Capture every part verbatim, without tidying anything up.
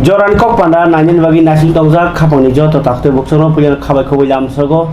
Jorani kok panda nainani bagwi naising tongjak khapangni joto taktwi bukchangno puila khabai khoboi lamsogo.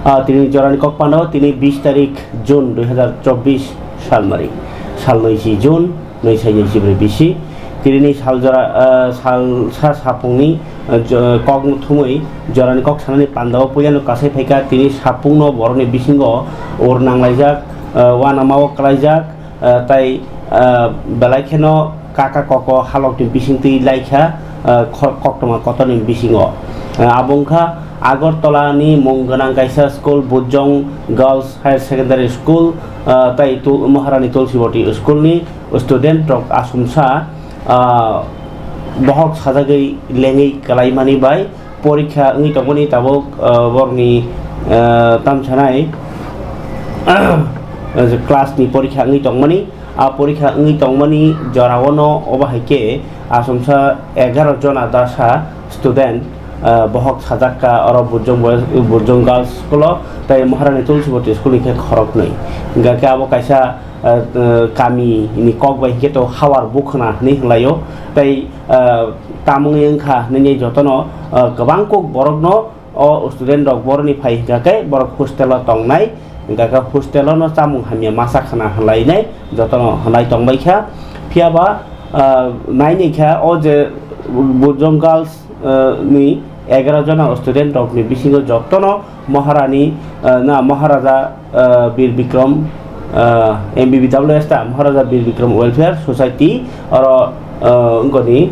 Ah, tini jorani kok panda o tini bis tarik June dui hazar chobbish salmari, salnwi si June, nwi sai nwi si brwi bisi. Tini sal jora, ah, sal sa sapungni, ah, jo-, kok thumwi jorani kok sanani panda o puilano kasai phaikha tini sapungno borokni bisingo ur nanglaijak, ah, uanama o kwlaijak. Ah, tai, ah, belai kheno kaka koko halokni bisingtwi laikha, ah, kho-, koktwma kotorni bisingo. Ah, abo wngkha Agartala ni mung gwnang kaisa school, Bujong Girls Higher Secondary School, ah, tai tu-, Maharani Tulsibati School ni student rok asumsa, ah, bohok sajagwi lengwi kwlaimani bai porikha wngwi tongmani tabuk, ah, borokni, ah, tamsanai, class ni porikha wngwi tongmani. A porikha wngwi tongmani jorao no obo hai khe asomsa egaroh jona dasa student, ah, bohok sajak kha oro Burjong Boys, Burjong Girls School o tei Maharani Tulsibati School ni khe khoroknwi. Hingkha khe abo kaisa, ah, ah, kami ni kok bai hingkhe to hawar bukhna hinwi hwnlaio tei, ah, tamungwi wngkha hinwi jotono, ah, kwbang kuk borokno o student rok boroni phai hingkha khe borok hostel o tongnai, hingkha khe hostel o no chamung hamya masa khwna hwnlainai jotono hwnlai tongbai kha. Phiya ba, ah, nainai kha o je Burjong Girls, ah, ni egaroh jona student rok ni bisingo jotono Maharani, ah, na Maharaja ah, Bir Bikram, ah, M B B W S ta Maharaja Bir Bikram Welfare Society oro, ah, wngkoni,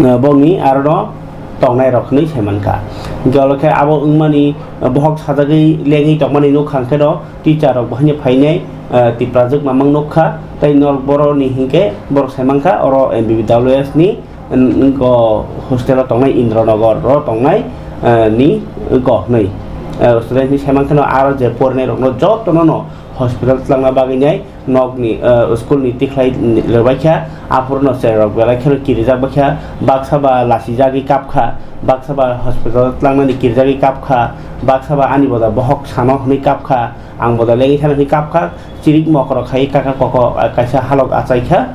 ah, bongni arono tongnai rok hinwi sai mankha. Hingkhe olo khe abo wngmani, ah, bohok sajagwi lengwi tongmani nukha hwnkhe no teacher rok bo haino phainai, ah, Tiprajwk mamang nukha tei norok boroni hinkhe borok sai mankha oro M B B W S ni N-, go hostel o tongnai Indranagar o tongnai, eh, ni go hwnwi. Eh, student ni saiman kheno aro je porinai rokno jotono no hospital twlangna bagwi nai nok ni, eh, school ni tikhlai rwbai kha, aphuru no cherai rok belai kheno kirijak bai kha, baksa ba lachijagwi kap kha, baksa ba hospital tlangnani kirijagwi kap kha, baksa ba ani boda bohok sano hwnwi kap kha, ang boda lengwi thani hwnwi kap kha. Chirik mokro khai kaka koko, ah, kaisa halok achai kha.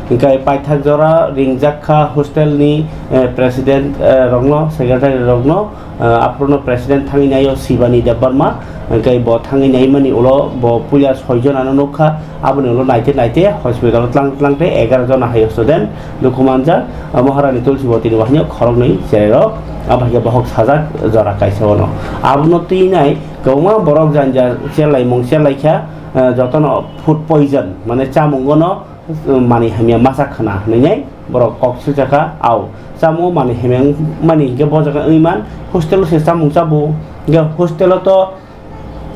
Hingkhe paithak jora ringjak kha hostel ni, eh, president, eh, rokno, secretary rokno, eh, aphuru no president thangwi naio Shivani Debbarma. Hingkhe bo thangwi naimani ulo bo puila soi jonano nukha. Aboni ulo naite naite hospital o tlang tlang tei egaroh jona hai student dukhu manjak. Ah, Maharani Tulsibati ni bahai no khoroknwi cherai rok. Abo hai khe bohok sajak jora kaisa ono. Abono twi nai kwbangma borok janja chelai mung chelai kha. Ah, jotono food poison, mane chamungo no, uh, manwi hamya masa khwna hinwi borok kok silchakha. Au, chamungo manwi hamya wng-, mani hinkhe bo jaga wngwi man, hostel o se chamung chabo. Hinkhe hostel o to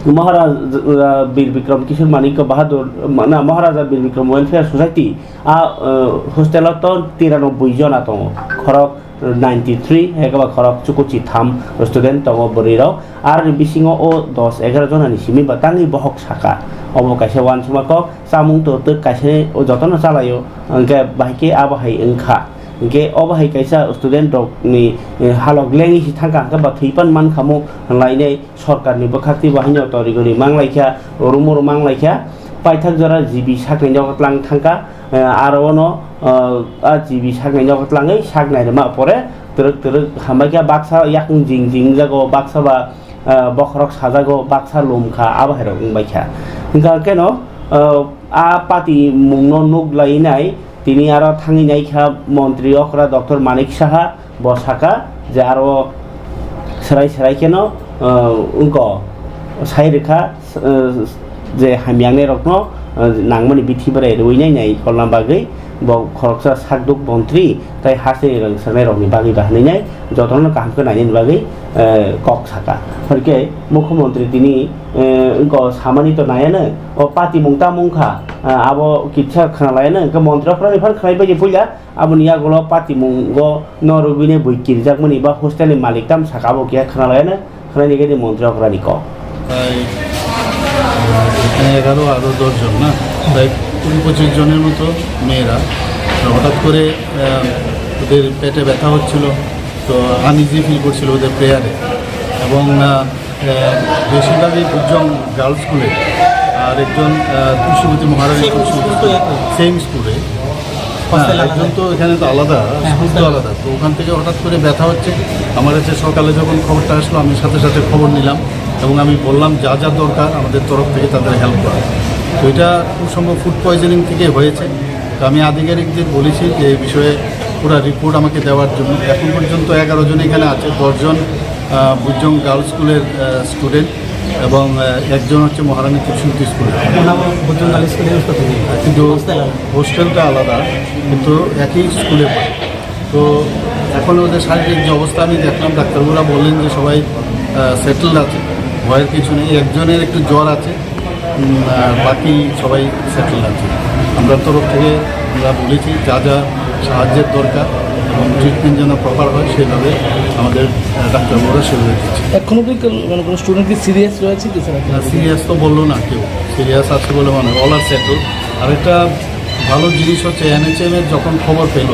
Maharaja, uh, Bir Bikram Kishore Manikya Bahadur, ma-, na, Maharaja Bir Bikram Welfare Society, a, uh, hostel o to tiranoboi jona tongo. Khorok ninety three, hai khe ba khorok chukuchi tham student tongo bwrwi rok. Ar ni bisingo o dos egaroh jona ni simi ba tangwi bohok saka. Obo kaisa uansukma kok, chamung to twk kaisa o jotono chalaio, hingkhe bahai khe abo hai wngkha. Hingkhe obo hai kaisa student rok ni, eh, halok lengwi si thangkha, hingkhe ba thwi pan mankha mo hinlainai sorkar ni bwkhak twi bo haino tori gori manglaikha, rumor manglaikha. Paithak jora G B sakni nogo tlang thangkha. Eh, aro ono, eh, a G B sakni nogo tlangwi sak nairwma pore twrwk twrwk hambai khe baksa yakung jing jing jago, baksa ba, eh, bokhorok sajago, baksa lum kha, abo hai rok wng bai kha. Hingkha khe no, eh, a pati mungno nuk lai nai tini aro thangwi nai kha montri okra Doctor Manik Saha. Bo saka je aro serai serai kheno, uh, wngko sai rwkha, uh, je hamyangnai rokno, uh, nangmani bithi berai rwinai nai kolna bagwi bo khoroksa sakduk montri tai hasteni rwng sernai rokni bagwi ba hinwi nai jotono kaham khe nainani bagwi, uh, kok saka. Hwnkhe mukhyamantri tini, uh, wngko samani to naiano o patimung tamung kha, uh, abo kisa khwnalayano hwnkhe montri okhrani phan khwnai bagwi puila. Aboni yagulo patimungo no rwgwini bui kirjakmani ba hostel ni malik tam saka abo keha khwnalaiyano khwnai nigini montri okrani kok. প্রায় এখানে এগারো আরো দশ জন না, প্রায় কুড়ি পঁচিশ জনের মতো মেয়েরা। তো হঠাৎ করে আহ, ওদের পেটে ব্যথা হচ্ছিল, তো আনইজি ফিল করছিল ওদের প্রেয়ারে। এবং আহ, আহ, বেশিরভাগই বুজং গার্লস স্কুলে, আর একজন আহ, তুলসীবতী মহারানী সেম স্কুলে। হ্যাঁ, একজন তো এখানে তো আলাদা, হ্যাঁ, স্কুল তো হ্যাঁ। আলাদা। তো ওখান থেকে হঠাৎ করে ব্যথা হচ্ছে। আমার কাছে সকালে যখন খবরটা আসলো, আমি সাথে সাথে খবর নিলাম এবং আমি বললাম যা যা দরকার আমাদের তরফ থেকে তাদের হেল্প করা। তো এটা খুব সম্ভব ফুড পয়জনিং থেকে হয়েছে। তো আমি আধিকারিকদের বলেছি যে এই বিষয়ে পুরো রিপোর্ট আমাকে দেওয়ার জন্য। এখন পর্যন্ত এগারো জন এখানে আছে, দশ জন, আহ, বুজং গার্লস স্কুলের, আহ, স্টুডেন্ট এবং, আহ, একজন হচ্ছে মহারানী ত্রিশুন্তি স্কুলের। ওনার বুজং গার্লস স্কুলের স্কুল থেকে। কিন্তু হোস্টেল আলাদা। হোস্টেলটা আলাদা, কিন্তু একই স্কুলে পড়ে। তো এখন ওদের শারীরিক যে অবস্থা আমি দেখলাম, ডাক্তারবাবুরা বললেন যে সবাই, আহ, সেটেলড আছে, ভয়ের কিছু নেই। একজনের একটু জ্বর আছে, উম, আর বাকি সবাই সেটেলড আছে। আমরা তরফ থেকে আমরা বলেছি যা যা সাহায্যের দরকার এবং ট্রিটমেন্ট যেন প্রপার হয়, সেইভাবে আমাদের, আহ, ডাক্তারবাবুরা সেভাবে দিচ্ছে। এখনো কি কেউ, মানে, কোনো স্টুডেন্ট কি সিরিয়াস রয়েছে কি, স্যার? না, সিরিয়াস তো বললো না কেউ, সিরিয়াস আছে বলে মনে হয়, অল আর সেটেল। আর একটা ভালো জিনিস হচ্ছে এনএইচএম এর যখন খবর পেল,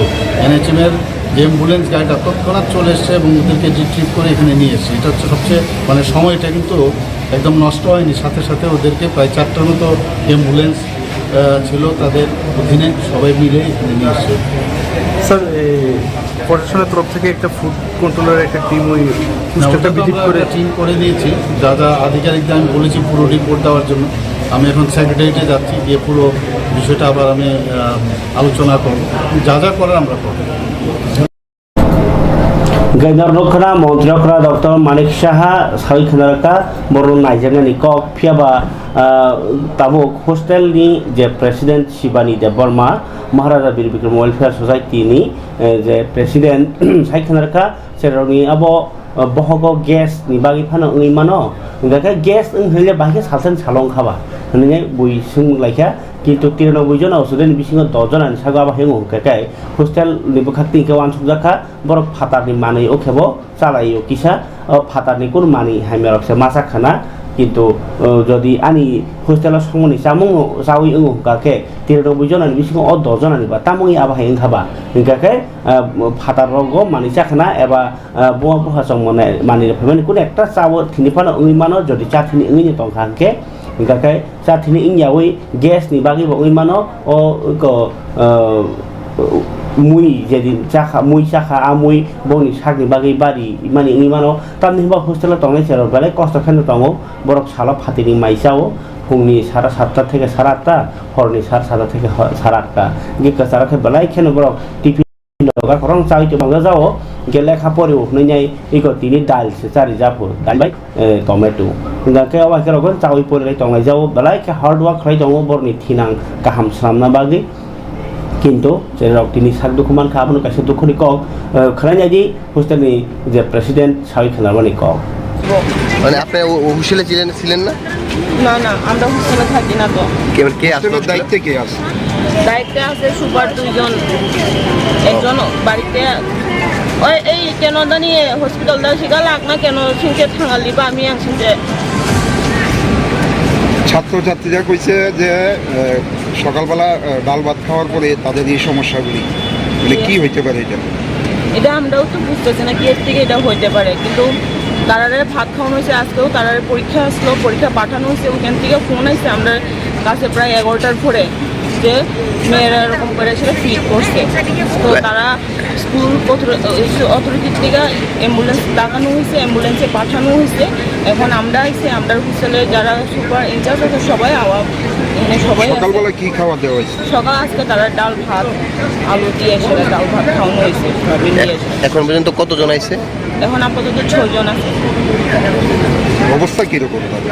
এনএইচএম এর যে অ্যাম্বুলেন্স গাড়িটা তৎক্ষণাৎ চলে এসছে এবং ওদেরকে রিট্রিভ করে এখানে নিয়ে এসছে। এটা হচ্ছে সবচেয়ে, মানে, সময়টা কিন্তু একদম নষ্ট হয়নি, সাথে সাথে ওদেরকে প্রায় চারটার মতো অ্যাম্বুলেন্স, আহ, ছিল তাদের অধীনে, সবাই মিলে এখানে নিয়ে এসছে। স্যার, এই প্রশাসনের তরফ থেকে একটা ফুড কন্ট্রোলের একটা টিম ওই না, হোস্টেলটা ওটা তো ভিজিট আমরা করে একটা টিম করে দিয়েছি, যা যা আধিকারিকদের আমি বলেছি পুরো রিপোর্ট দেওয়ার জন্য। আমি এখন সেক্রেটারিয়েটে যাচ্ছি, গিয়ে পুরো বিষয়টা আবার আমি, আহ, আলোচনা করব, যা যা করার আমরা করব। Gainor Nokhra, Montri Okra, Doctor Manik Saha, Sawi Khanaraka, Borno Naijaknani Kok, Phiaba, ah, Tabuk Hostel ni je President Shibani Debbarma, Maharaja Bir Bikram Welfare Society ni, eh, je President Sai Khanaraka, Seroni abo, ah, bohogo gas ni bagwi phano wngwi mano, hingkha khe gas wng hwnle bahai khe salsa ni salo wngkha ba, hwnwi bui swng laikha. Kintu tiranoboi jona student ni bisingo dos jona ni sago abo hinwi hwnka khe hostel ni bwkhak twi hwnkhe uansukjak kha, borok phatar ni manwi o khe bo chalai o kisa, o phatar ni kunu manwi hamya rok se masa khana, kintu, o, jodi ani hostel o songmani chamung chawi wngo hwnkha khe tiranoboi jona ni bisingo o dos jona ni ba tamungwi abo hai wngkha ba hwnkha khe, ah, phatar rogo manwi chakhana eba, ah, buma bupha chongmani manwi rok phaimani kunu ekta chao thini phano wngwi mano, jodi cha thini wngwi tongkha hwnkhe, hwnkha khe cha thini wngyawi gas ni bagwi bo wngwi mano, o eko, ah, mui jedi chakha, mui chakha, a mui bongni sakni bagwi bari mani wngwi mano. Tamni hwnba hostel o tongnai cherok belai kosto kheno tongo, borok salo phatini mai chao, phungni sara satta theke sara atta, horni sara satta theke ho-, sara atta. Hwnkhe kwcharo khe belai kheno borok tiffin Noga korong chawi tongma jao, hingke lekha pori o hwnwi nai iko tini dal se chari japho, dal bai, eh, tomato. Hingke obo hai khe rokon chawi pori lai tonglai jao, belai khe hard work khlai tongo borni thinang kaham swnamna bagwi. Kintu je rok tini sak dukhu mankha, abono kaisa dukhuni kok, eh, khlai nai di hostel ni je president sawi khwnarmani kok. মানে আপনি ও-, অফিসিয়ালি ছিলেন, ছিলেন না? না, না, আমরা হোস্টেলে থাকি না তো। কে, মানে কে আসতো হোস্টেলের হোস্টেলে? দায়িত্বে কে আছে? দায়িত্বে আছে সুপার দুইজন। একজন বাড়িতে, ওই, এই কেন জানি হসপিটাল দা শিখা লাগ না কেন শুনছে থাঙালি বা আমি একসাথে। ছাত্রছাত্রীরা কইছে যে, আহ, সকালবেলা, আহ, ডাল ভাত খাওয়ার পরে তাদের এই সমস্যাগুলি, মানে, কি হইতে পারে এটা? এটা আমরাও তো বুঝতেছি না কি এর থেকে এটা হইতে পারে, কিন্তু তারারে ভাত খাওয়ানো হয়েছে, আজকেও তারারে পরীক্ষা আসলো, পরীক্ষা পাঠানো হয়েছে, ওখান থেকে ফোন আইছে আমরা কাছে প্রায় এগারোটার পরে যে মেয়েরা এরকম করে সেটা ফিট করছে। তো তারা স্কুল অথরিটির থেকে অ্যাম্বুলেন্স ডাকানো হয়েছে, অ্যাম্বুলেন্সে পাঠানো হয়েছে। এখন আমরা আইছি, আমরা হোস্টেলে যারা সুপার ইনচার্জ আছে সবাই আওয়া, মানে সবাই আছে। সকালবেলা কি খাওয়া দেওয়া হয়েছে? সকাল আজকে তারা ডাল ভাত, আলু দিয়ে সেটা ডাল ভাত খাওয়ানো হয়েছে, সয়াবিন দিয়ে সেটা। এখন পর্যন্ত কতজন আইছে? এখন আপাতত ছয়জন আছে। অবস্থা কিরকম তাদের?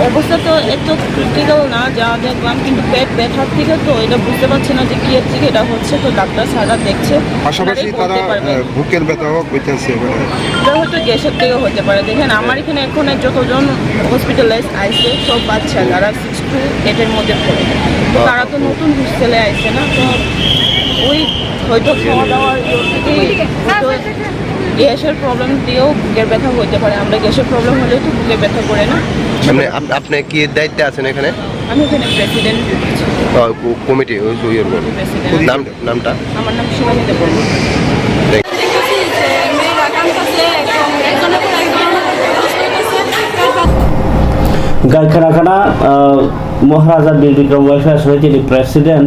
অবস্থা তো একটু ক্রিটিক্যাল না, যা দেখলাম, কিন্তু পেট ব্যথার থেকে তো এটা বুঝতে পারছি না যে কি এর থেকে এটা হচ্ছে, তো ডাক্তার স্যাররা দেখছে, পাশাপাশি ওনারাই বলতে তারা, পারবেন। আহ, বুকের ব্যথাও কইতেছে, মানে। এটা হয়তো গ্যাসের থেকে হতে পারে। দেখেন, আমার এখানে এখন যতজন হসপিটালাইজ আইছে, সব বাচ্চা যারা সিক্স টু এইটের মধ্যে পড়ে, তো তারা তো নতুন হোস্টেলে আইছে না, তো ওই হয়তো খাওয়া দাওয়ার ইয়ে থেকেই হয়তো গ্যাসের প্রবলেম দিয়েও বুকের ব্যথা হইতে পারে। আমরা গ্যাসের প্রবলেম হলেও তো বুকে ব্যথা করে না। আপনি, আপ-, আপনি কি দায়িত্বে আছেন এখানে? আমি এখানে প্রেসিডেন্ট। ও, ক-, কমিটি, ওই, ওই, ওই, ওই। প্রেসিডেন্ট। নাম, নামটা? আমার নাম শিবানী Debbarma. Gai khana khana, uh, Maharaja Bir Bikram Welfare Society ni president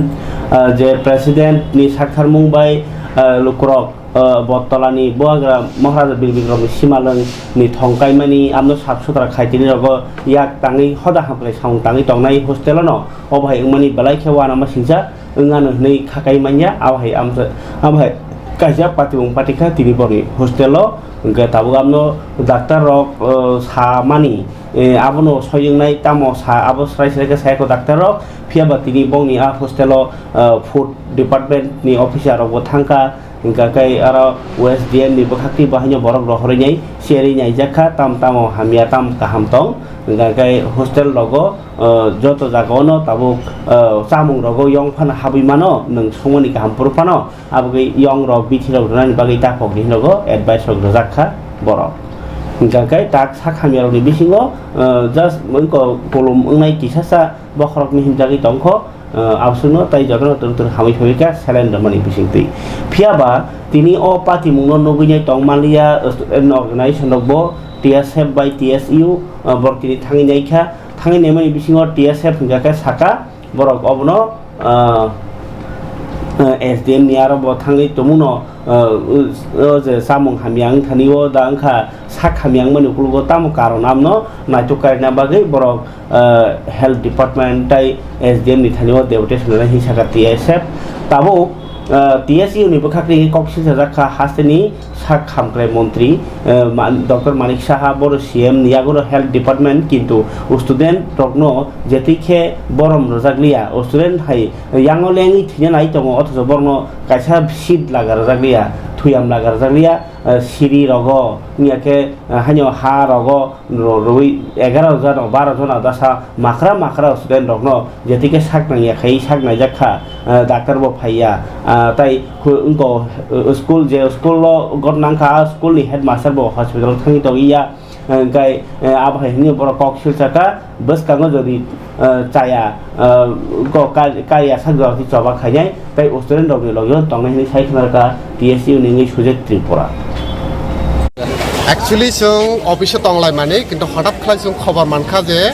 Ah, je president ni saktharmung bai, ah, lukurok, ah, Bottola ni bubagra Maharaja Bir Bikram ni simalwng ni thong kaimani amno sap sutra khai tini rogo yak tangwi hoda hamkrai samung tangwi tongnai hostel no obo hai wngmani belai khe uanama singcha wngano hwnwi kha kai manya abo hai amsa abo hai kaisa patimung patikha tini borni hostel o hwnkhe tabuk amno doctor rok, ah, samani eh, abono soi wngnai tamo sa abo srai srai khe saya kho doctor rok, phiya ba tini bongni a hostel o, eh, food department ni officer rok bo thangkha, hingkha khe aro O S D M ni bwkhak twi bo haino borok rohorwi nai cherwi naijak kha tam tamo hamya tam kaham tong, hingkha khe hostel rogo, eh, joto jaga ono tabuk, eh, chamung rogo yong phano habwi mano nwng songmani kaham phuru phano. Abo khe yong rok bithi rok rwnani bagwi takhok ni hinogo advice rok rwjak kha borok. Hingkha khe tak sak hamya rokni bisingo, ah, just wngko kolom wngnai kisasa bokhorok ni himjagwi tongkho, ah, aboswkno tei jotono twrwk twrwk hamwi phaiwi kha saline rwmani bisingtwi. Phiya ba tini o patimungno nugwi nai tong manliya, ah, student organization rok bo T S F bai T S U, ah, borok tini thangwi nai kha, thangwi naimani bisingo T S F hingkha khe saka, borok obono, ah, ah, S D M ni aro bo thangwi tongmungno, ah, o je chamung hamya wng thani o da wngkha sak hamya wngmani ukologo tamo karon amno naitok karina bagwi borok, ah, health department tai S D M ni thani o deputation rwnai hinwi sakha T S F. Tabuk, ah, T S U ni bwkhak ri kok silchajak kha hasteni sak hamkrai montri, eh, Ma-, Doctor Manik Saha, boro C M ni yago health department, kintu student rokno jetwi khe borom rwjak liya, student hai yango lengwi thwina nai tongo, othocho borokno kaisa seat laga rwjak liya, thuyam laga rwjak liya, eh, siri rogo, wngya khe, eh, haino ha rogo ro-, rwi egaroh jona, baroh jona dasa makra makra student rokno jetikhe sak nangya khai sak naijak kha, ah, doctor bo phaiya, ah, tai hu-, wngko, uh, school je school o got nangkha, ah, school ni headmaster bo hospital thangwi tongya, ah, hingkai, eh, abo hai hwnwi borok kok silchakha bwskango jodi, ah, chaya, ah, ko kar-, karya sak jora twi choba khainai tei student rokni logio tongnai hwnwi sai khna kha T S U ni wngwi Sujit Tripura. Actually, chwng office o tonglaimani, kintu hothat khlai chwng khobor mankha je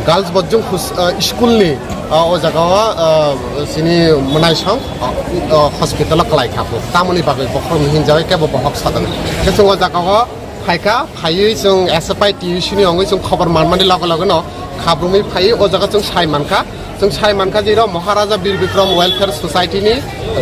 girls boarding hus-, ah, school ni, ah, o jaga o, ah, chini mwnaisong, ah, ah, hospital o kwlai kha bo. Tamoni bagwi bokhorok hinjawi kebo bohok sadok. Khe chwng o jaga o phaikha, phaiwi chwng S F I T U C ni wngwi chwng khobor manmani loge loge no khabrumwi phaiwi o jaga chwng sai mankha. Chwng sai mankha je iro Maharaja Bir Bikram Welfare Society ni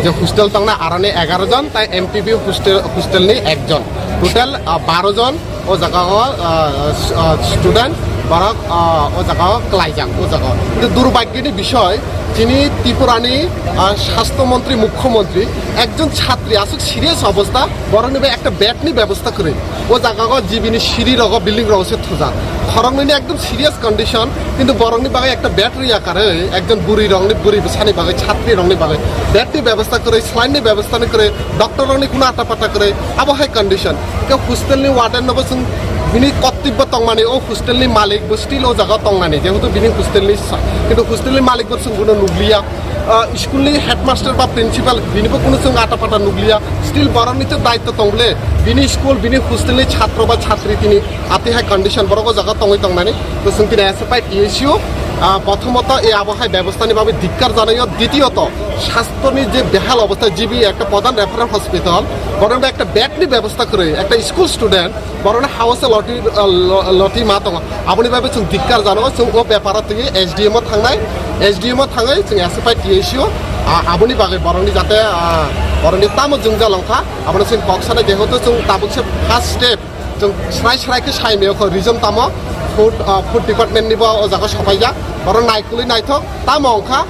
je hostel tongnai aroni egaroh jon, tai M T B hostel, hostel ni ekjon. Total, ah, baroh jon o jaga o, ah, s-, ah, student borok, ah, o jaga o kwlaijak o jaga o. Kintu durbhagyo ni bisoi chini Tripura ni, ah, sastho montri, mukhyamantri ekjon chhatri aswk serious obostha, borokni bai ekta bed ni bebosta kwrwi. O jaga o G B ni siri rogo building rogo se thujak. Khoroknwi ni ekdom serious condition, kintu borokni bagwi ekta bed rwya karwi, ekjon bwrwi rokni, bwrwi bwsani bagwi, chhatri rokni bagwi bed ni bebosta kwrwi, saline ni bebosta ni kwrwi, doctor rokni kuno ata pata kwrwi, abo hai condition. Ke hostel ni warden no bo chwng bini kottibbo tongmani, o hostel ni malik bo still o jaga o tongnani, jehetu bini hostel ni sa-, kintu hostel ni malik bo chwng bono nukliya. Ah, school ni headmaster ba principal bini bo kuno chwng ata pata nukliya, still borokni to daitto tong bole, bini school, bini hostel ni chhatro ba chhatri tini atwi hai condition borok o jaga tongwi tongnani. To chwng tini S F I T S U, ah, prothomot e abo hai bebosta ni bagwi dikkar janaio, ditiyoto sastho ni je behal obostha, G B ekta pradhan referral hospital, borok ekta bed ni bebosta kwrwi, ekta school student, borokno hao se loti, ah, lo-, loti ma tongo. Aboni bagwi chwng dikkar jano, chwng o beparo twi S D M o thangnai, S D M o thangwi chwng S F I T S U, ah, aboni bagwi borokni jate, ah, borokni tamo jwngjal wngkha, abono chwng kok sanai, jehetu chwng tabuk se first step, chwng srai srai khe sai maya kho reason tamo, food, ah, food department ni bo o jaga sopaijak, borok naikolwi naithok. Tamo wngkha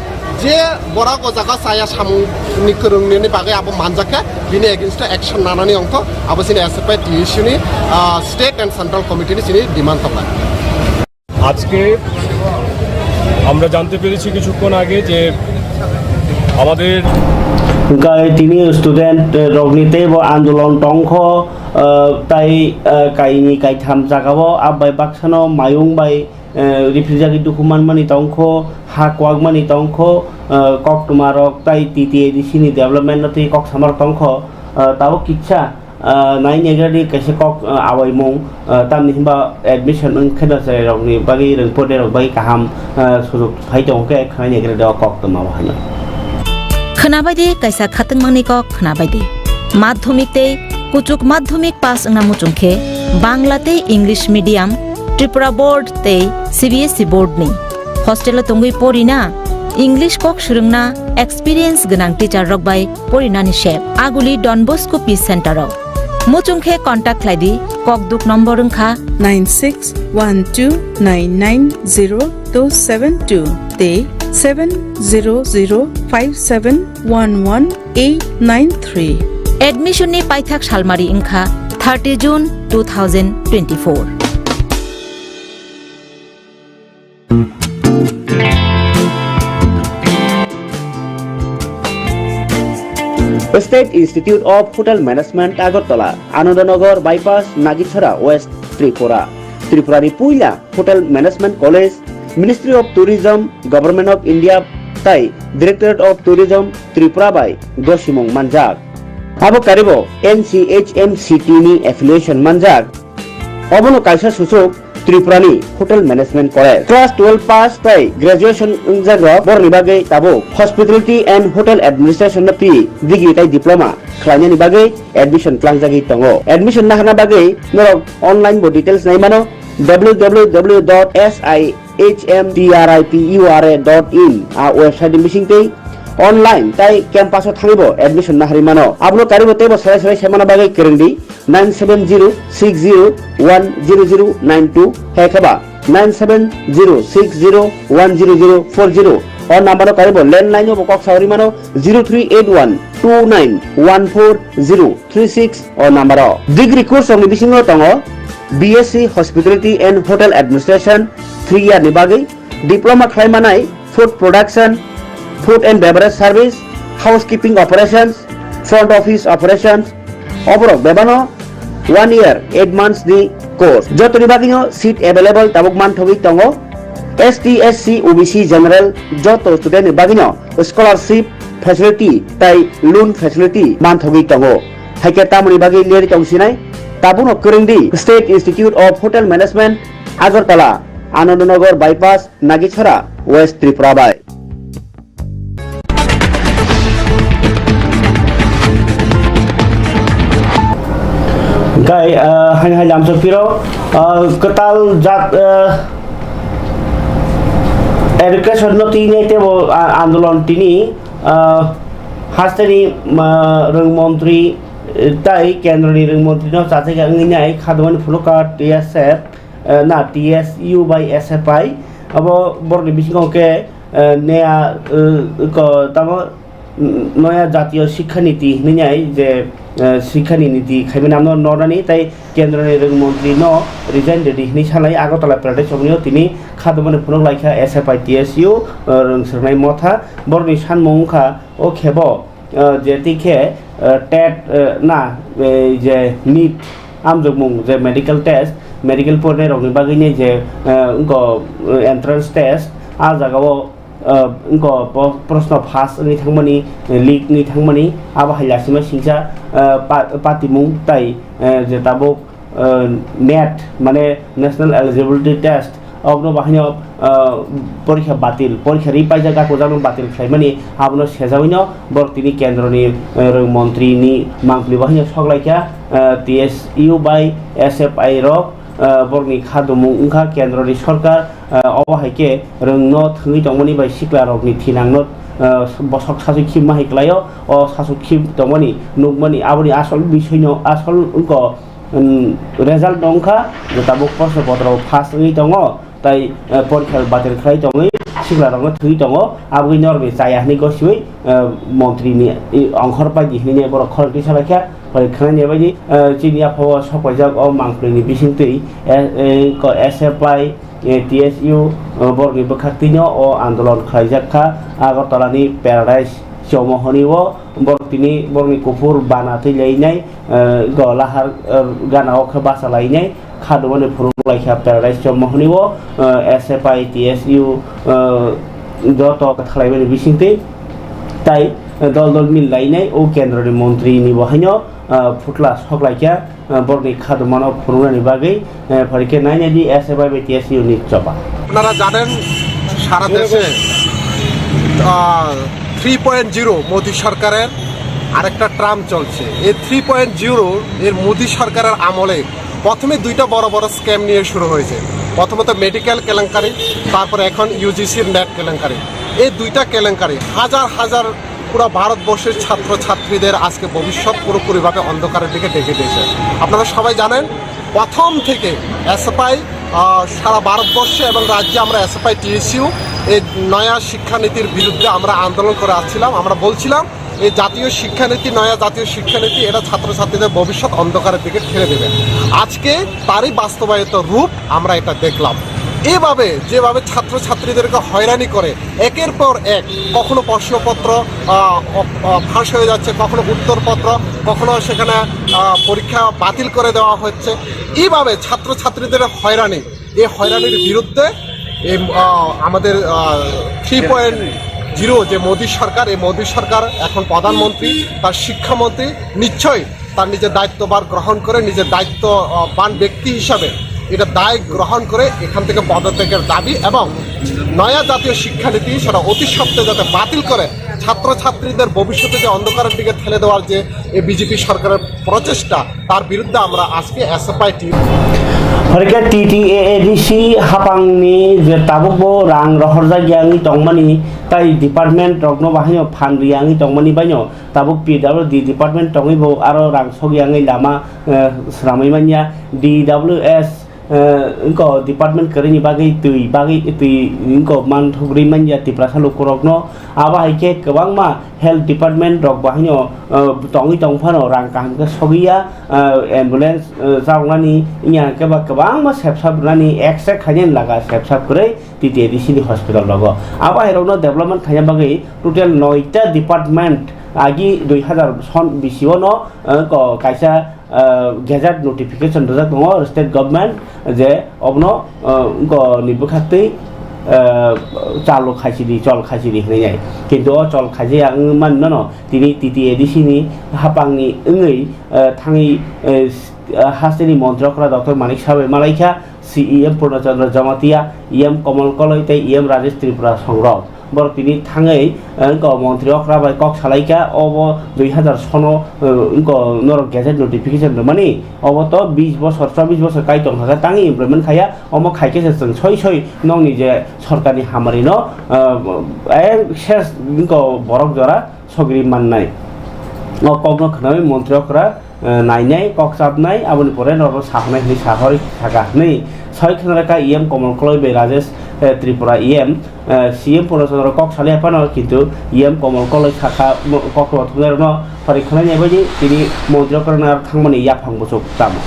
je borok o jaga chaya samung ni kwrwng nini bagwi abo manjak khe bini against o action nanani wngthok, abo chini S F I T S U ni, ah, state and central committee ni chini demand tongnai. আজকে আমরা জানতে পেরেছি কিছুক্ষণ আগে যে আমাদের Hingkhe tini student, eh, rokni teibo andolon tongkho, eh, tai, eh, kaini kaitham jagao abai baksano mayung bai eh, rifrijagwi dukhu manmani tongkho, ha kwakmani tongkho, eh, koktwmarok tai T T A D C ni development no twi kok samarok tongkho, eh, tabuk kisa, eh, nai negradi kaisa kok, eh, awaimung, eh, tamni hwnba admission wng kheno chwrairokni bagwi rwngphoderok bagwi kaham, eh, sujuk phai tongo khe khwnai negradi o koktwma o haino. Khwnabai di kaisa khatungmangni kok khwnabai di. Madhyamik tei kuchuk madhyamik pass wngna muchung khe Bangla tei English medium, Tripura board tei C B S E board ni. Hostel o tongwi porina, English kok swrwngna experience gwnang teacher rok bai porinani sep. Aguli Don Bosco Peace Center o. Muchung khe contact khlai di, kokduk number wngkha nine six one two nine nine zero two seven two tei seven zero zero five seven one one eight nine three. Admission ni paithak salmari wngkha thirty June two thousand twenty-four. State Institute of Hotel Management, Agartala, Anandanagar Bypass, Nagichara, West Tripura. Tripura ni puila Hotel Management College, Ministry of Tourism, Government of India tai Directorate of Tourism, Tripura bai gosimung manjak. Abo karibo N C H M C T ni affiliation manjak. Obono kaisa susuk Tripura ni Hotel Management College. Class twelve pass tai graduation wngjak rok borokni bagwi tabuk Hospitality and Hotel Administration no P degree tai diploma khlainani bagwi admission tlangjagwi tongo. Admission naharna bagwi norok online bo details nai mano, W W W dot S I H M T R I P U R A dot in a website ni bisingtwi online tai campus o thangwi bo admission naharwi mano. Abono karibo teibo serai serai saimana bagwi kwrwng di nine seven zero six zero one zero zero nine two hai khe ba nine seven zero six zero one zero zero four zero. O number o karibo landline o bo kok sawi mano zero three eight one two nine one four zero three six o number o. Degree course rokni bisingo tongo B S C Hospitality and Hotel Administration three year ni bagwi, diploma khlai manai food production, food and beverage service, housekeeping operations, front office operations, oborok bebano one year eight months ni course. Jotoni bagwino seat available tabuk manthogwi tongo. S T, S C, O B C, general joto student ni bagwino scholarship facility tai loan facility manthogwi tongo. Haikhe tamoni bagwi leri tong sinai? Tabukno kwrwng di State Institute of Hotel Management, Agartala, Anandanagar Bypass, Nagichara, West Tripura bai. Gai, ah, hai hai lamsa piro, ah, kwtal jat, ah, education no tini tebo, ah, andolon tini, ah, hasteni, ah, rwng montri, eh, tai kendroni rwng montri no chachaika wngwi nai khadumani phunukha T S F, eh, na T S U bai S F I. Abo borokni bisingo khe, eh, neya, eh, ko tamo, mm, noya jatiyo sikha niti hinwi nai je, eh, sikha ni niti khaimani amno nornani tai kendroni rwng montri no resign rwdi hinwi sanai Agartala Paradise Chowk-o tini khadumani phunuk laikha S F I T S U, eh, rwng swrwngnai motha. Borokni sanmung wngkha o khebo, eh, je twi khe, eh, tet, eh, na, eh, je nit amjokmung je medical test, medical porinai rokni bagwi ni je, eh, wngkha, eh, entrance test, ah jagao, eh, wngkha bo proshno pass wngwi thangmani, eh, leak wngwi thangmani, abo hai lasima singsa, eh, pa-, patimung tai, eh, je tabuk, eh, net, mane National Eligibility Test, obno bahaino, ah, porikha batil, porikha ri paijak, gakujak no batil khlaimani, abono sejagwino borok tini kendroni, eh, rwng montri ni mangpili bahaino sok laikha, eh, T S U bai S F I rok, eh, borokni khadumung wngkha kendroni sorkar, eh, obo hai khe rwng no thwngwi tongmani bai sikla rokni thinang no, eh, bosok sasui khimma hai kwlaio, o sasui khim tongmani nukmani aboni asol bisoi no asol wngkha. Umm, result no wngkha je tabuk proshno potro pass wngwi tongo, tai, eh, porikha batil khlai tongwi sikla rokno thwi tongo, aboni norokni chaya hinwi gosiwi, eh, montri ni, eh, ongkhor paidi hinwi borok khorokti salaikha, pore khwnani baidi, eh, chini yaphao sok paijak o mangpili ni bisingtwi, eh, eh, ko S F I, eh, T S U, eh, borokni bwkhaktwino o andolon khlaijak kha Agartala ni Paradise Chowmahani o. Borok tini borokni kuphur bana twi lainai, eh, go lahar, eh, gana o khe bacha lainai, khadumani phunuk laikha Paradise Chowmahani o, eh, S F I, T S U, eh, joto khlaimani bisingtwi tai, eh, dol dol mil lainai o kendroni montri ni bo haino, eh, phutla sok laikha. Ah, borokni khadumano phunuknani bagwi, eh, phaikhe nainai di S F I bai T S U ni choba. আপনারা জানেন, সারা দেশে, আহ, three point zero Modi সরকারের আরেকটা টার্ম চলছে। এই three point zero এর মোদী সরকারের আমলে প্রথমে দুইটা বড় বড় স্ক্যাম নিয়ে শুরু হয়েছে। প্রথমত মেডিকেল কেলেঙ্কারি, তারপরে এখন ইউজিসির নেট কেলেঙ্কারি। এই দুইটা কেলেঙ্কারি হাজার হাজার পুরো ভারতবর্ষের ছাত্র ছাত্রীদের আজকে ভবিষ্যৎ পুরোপুরিভাবে অন্ধকারের দিকে ঢেকে দিয়েছে। আপনারা সবাই জানেন, প্রথম থেকে এসএফআই, আহ, সারা ভারতবর্ষে এবং রাজ্যে আমরা এসএফআই টিএসইউ এই নয়া শিক্ষানীতির বিরুদ্ধে আমরা আন্দোলন করে আসছিলাম। আমরা বলছিলাম, এই জাতীয় শিক্ষানীতি, নয়া জাতীয় শিক্ষানীতি, এটা ছাত্রছাত্রীদের ভবিষ্যৎ অন্ধকারের দিকে ঠেলে দেবে। আজকে তারই বাস্তবায়িত রূপ আমরা এটা দেখলাম। এভাবে যেভাবে ছাত্রছাত্রীদেরকে হয়রানি করে, একের পর এক, কখনো প্রশ্নপত্র, আহ, অ-, আহ, ফাঁস হয়ে যাচ্ছে, কখনো উত্তরপত্র, কখনো সেখানে, আহ, পরীক্ষা বাতিল করে দেওয়া হচ্ছে। এইভাবে ছাত্রছাত্রীদের হয়রানি, এই হয়রানির বিরুদ্ধে এই, আহ, আমাদের থ্রি পয়েন্ট জিরো যে মোদী সরকার, এই মোদী সরকার এখন প্রধানমন্ত্রী, তার শিক্ষামন্ত্রী নিশ্চয়ই তার নিজের দায়িত্বভার গ্রহণ করে, নিজের দায়িত্ব, আহ, বান ব্যক্তি হিসাবে এটা দায় গ্রহণ করে এখান থেকে পদত্যাগের দাবি এবং নয়া জাতীয় শিক্ষানীতি সেটা অতি সত্ত্বর যাতে বাতিল করে ছাত্রছাত্রীদের ভবিষ্যতে যে অন্ধকারের দিকে ঠেলে দেওয়ার যে এই বিজেপি সরকারের প্রচেষ্টা, তার বিরুদ্ধে আমরা আজকে SFI team. Horikhe T T A A D C hapangni je tabukbo rang rohorjak yangwi tongmani, tai department rokno bahaino phan riyangwi tongmani baino tabuk P W D department tongwi bo aro rang sok yangwi lama, eh, swnamwi manya. D W S, eh, wngkha department kwrwini bagwi twi bagwi twi wngkha manthogwi manya Tiprasa lukurokno. Abo hai khe kwbangma health department rok bahaino, eh, tongwi tong phano rang kaham khe sogwiya, eh, ambulance, eh, chauknani wngya khe ba kwbangma sepsap rwnani X-ray khainani laga sepsap kwrwi T T A D C ni hospital rogo. Abo hai rokno development khaina bagwi total noita department agi dui hazar son bisio no, eh, ko kaisa, eh, gazette notification rijak tongo state government je obono, eh, wngko ni bwkhaktwi, eh, chalo khaisidi, chol khaisidi hinwi nai. Kintu o chol khaijaya wngwi manmano tini T T A D C ni hapangni wngwi, eh, thangwi, eh, s-, eh, hasteni montri okra Doctor Manik Saha bai malaikha, C E M Purna Chandra Jamatia, E M Komol Koloi tei E M Rajesh Tripura songrok. Borok tini thangwi, eh, wngkha montri okra bai kok salaikha, obo dui hazar sono, eh, wngkha norok gazette notification rwmani, obo to bis bosor, chobis bosor kai tongkha khe tangwi implement khaiya, omo khaikhe se chwng soi soi nokni je sorkarni hamarino, eh, eh, ses wngkha borok jora sogri mannai. O kokno khnawi montri okra, eh, nainai, kok chapnai, aboni pore norokno sahornai hinwi sahorwi saka hinwi soi khna rwkha E M Komol Koloi bai Rajesh, eh, Tripura E M, eh, C M Purna Chandra kok salai phano, kintu E M Komol Koloi sakha, mo-, kok thumnairokno phari khwlainai baidi tini montri okra thangmani yaphang bwswk tamo.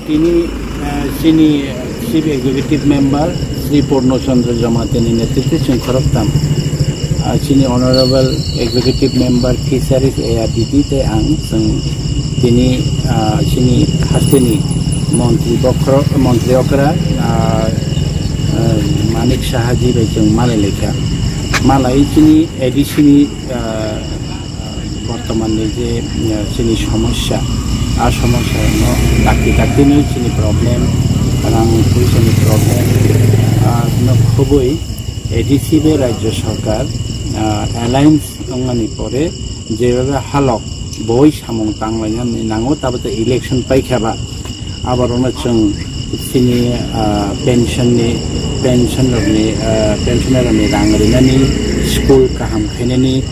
Tini, eh, chini Chief Executive Member Sri Purno Chandra Jamatia ni netritwe chwng khoroktham, ah, chini Honorable Executive Member Fisheries A R D D tei ang chwng tini, ah, chini hasteni montri bokhorok, montri okra, ah, ah, Manik Saha ji bai chwng malai laikha. Malai chini A D C ni, ah, bortoman ni je, eh, chini somosya, a somosya no dakti dakti ni chini problem, rang puisa ni problem, ah, no khubui A D C bai rajya sarkar, ah, alliance wngmani pore jebhabe halok boi samung tanglaina nango, tabuk election paikha ba. Aborokno chwng chini, ah, pension ni, pension rokni, ah, pensioner rokni rang rinani, school kaham khainani,